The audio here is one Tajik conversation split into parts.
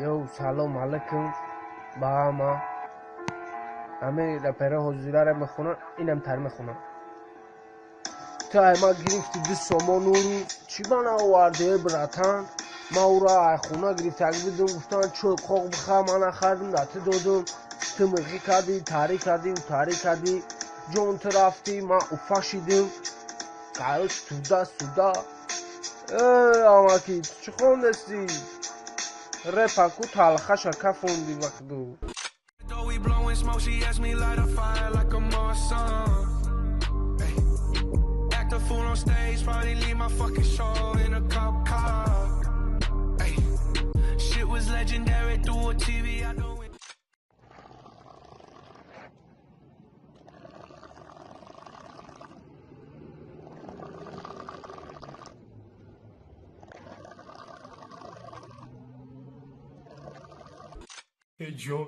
Йоу, салом алайкум ба ҳама. Ҳамин рэперҳо ҳозираро мехонанд, инам тар мехонанд. Ту ай ма гирифти 2 сомон урӯз, чӣ ба наовардӣ, э братан? Ман ӯро ай хона гирифтагӣ будум, гуфтанд чой қоқ бихар, ман нахардим, да ту додум. Ту миғӣ кардӣ, тарӣ кардӣ, утарӣ кардӣ, ҷон ту рафтӣ, ман уфа шидим. Короче, туда сюда. Э, амаки, ту чӣ хондастӣ? Рэпаку талхаша кафонди вақту. Though we blowing smoke, she asked me light a fire like a Marsan. Ay. Act a fool on stage, probably leave my fucking show in a cop car. Ay. Shit was legendary through a TV. I know. Эй ҷон,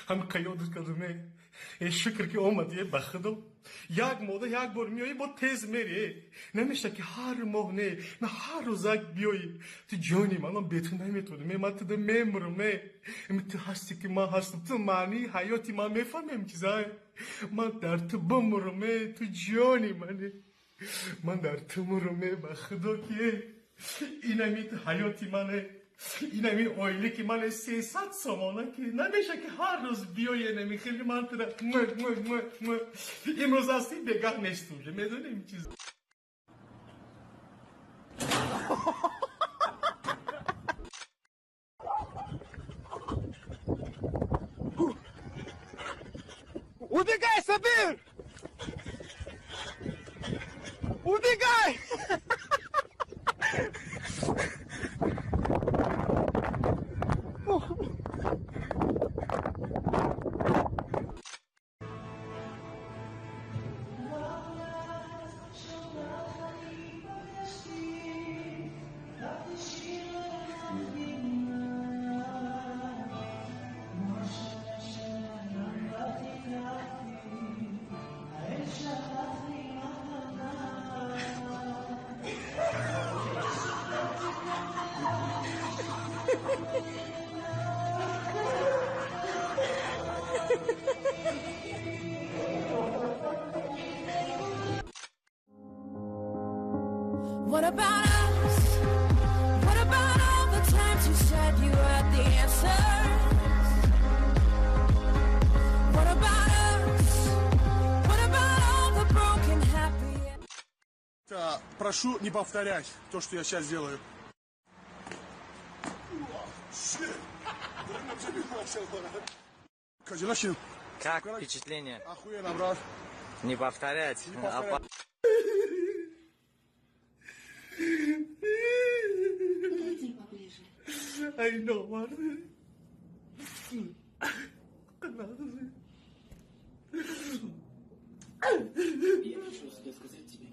ҳам қаёдат кардаме. Эй шукр ки омадӣ, ба худо. Як моҳда як бор меоӣ, бо тез мерӣ. Намеша ки ҳар моҳ не, на ҳар рӯзак биёӣ. Ту ҷони ман, ман бе ту наметавонам. Ман туда мемурам. Ту ҳастӣ ки ман ҳастам. Ту маънии ҳаёти ман мефаҳмем чизай. Ман дар ту бимурам, ту ҷони мане. Ман дар ту мурам, ба худо ки инами ҳаёти мане. Инами оиле ки ман 300 сомона ки намеша ки ҳар рӯз биёе, нами хеле ман тура имрӯз ҳастӣ, бегаҳ нестум, медонем чиз. Убегай, Сабир! Убегай! What about us? What about all the times you said you had the answers? What about us? What about all the broken happy? Прошу не повторять то, что я сейчас делаю. Как впечатление? Охуенно, брат. Не повторять. Не повторять. I know, man. Я пришел сюда сказать тебе.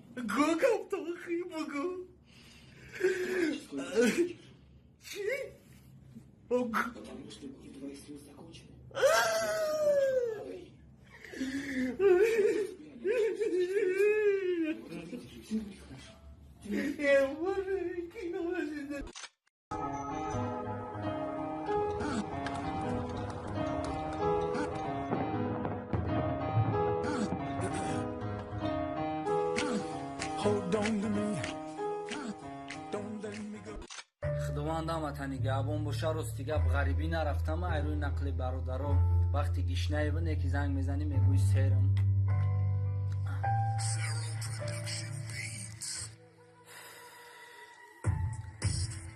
Потому что дни твоих слез закончены. Hold on to me. Don't let me go. Худованд ҳаматани габон боша, рости гап ғарибӣ нарафтам, айрӯи нақли бародаро. Вақти гишнаева неки занг мезанӣ, мегӯӣ серам.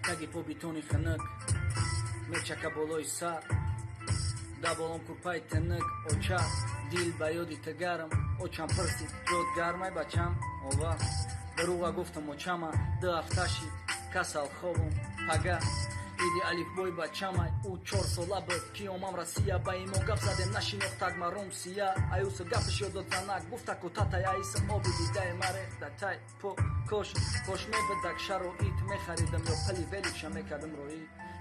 Таги по битони хунук мечака болои сар, да болом курпаи тинук, оча дил ба ёди ту гарм, очам пурсид ҷод гармай бачам, ова дурӯға гуфтам очама, 2 ҳафта шид касал хобум, пага иди алифбой бачамай, ӯ 4 сола буд ки омам Россия, ба имо гап задем нашинохтак маром сия, аюса гапаш ёдод занак гуфта кутатай аиса оби дидаи маре датай по кош кош мебудак шароит мехаридам ё пали великша мекардам роӣ,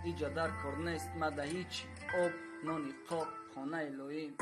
иҷа дар кор нест мада ҳичи об нони қоқ хонаи лоим.